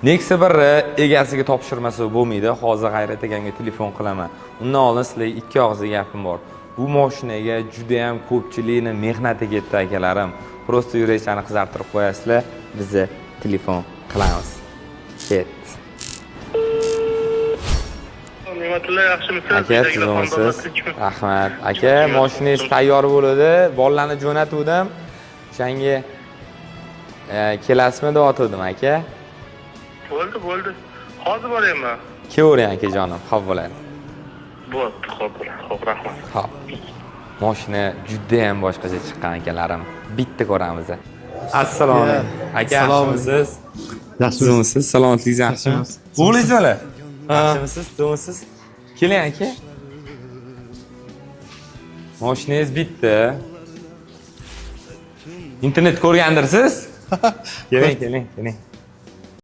Nexia 1 egasiga topshirmasa bo'lmaydi. Hozir G'ayrat akamga telefon qilaman. Undan oldin sizlarga ikki og'iz gapim bor. Bu mashinaga juda ham ko'pchilikni mehnati ketdi, akalarim. Просто yurakchani qizartirib qo'yasizlar, biza telefon qilamiz. Ket. Ne'matullo, yaxshimisiz? Aka, Uydagilar tuzukmisiz? xonadonlar tinchmi? Rahmat. Aka, mashinangiz tayyor bo'ldi. Bolalarni jo'natuvdim. O'shanga kelasizmi deyotgandim, aka. Bo'ldi, bo'ldi. Hozir boryapman. Kelavering, akajonim, xo'p bo'ladi. Bo'ldi, xo'p, xo'p, rahmat. Xo'p. Mashina juda ham boshqacha chiqqan, akalarim. Bitta ko'ramiz. Assalomu alaykum. Aka, yaxshimisiz? Yaxshimisiz? Tuzukmisiz? Salomatligingiz yaxshimi? Yaxshimiz. O'g'lingizmi? Yaxshimisiz? Tuzukmisiz? Keling, aka. Mashinangiz bitta. Internet ko'rgandirsiz? Keling, keling, keling.